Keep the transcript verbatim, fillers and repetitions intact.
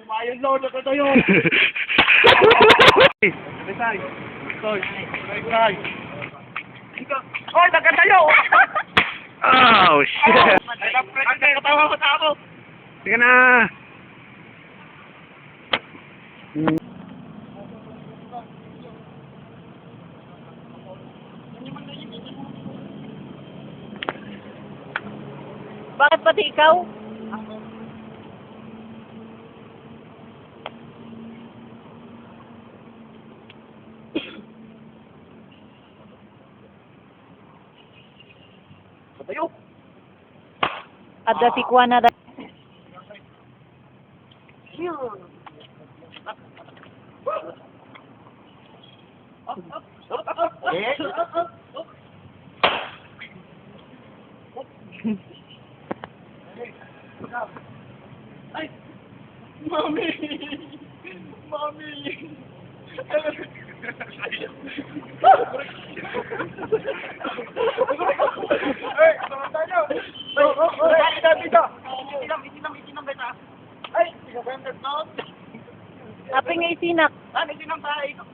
Bayan, Lord, nakatayo. Resay. Soy. Resay. Ikaw. Oy, nakatayo. Oh, shit. Ay, nakatawa ko sa ako. Sige na. Bakit pati ikaw? Patayo. Adda ti kuana da. Ay, Mami! Mami! Ay, tayo! Ay, ay, ay, ay, ay. Itinam, itinam, itinam, beta. Ay, itinam, beta. Apay nga isinak. Ah, itinam tayo.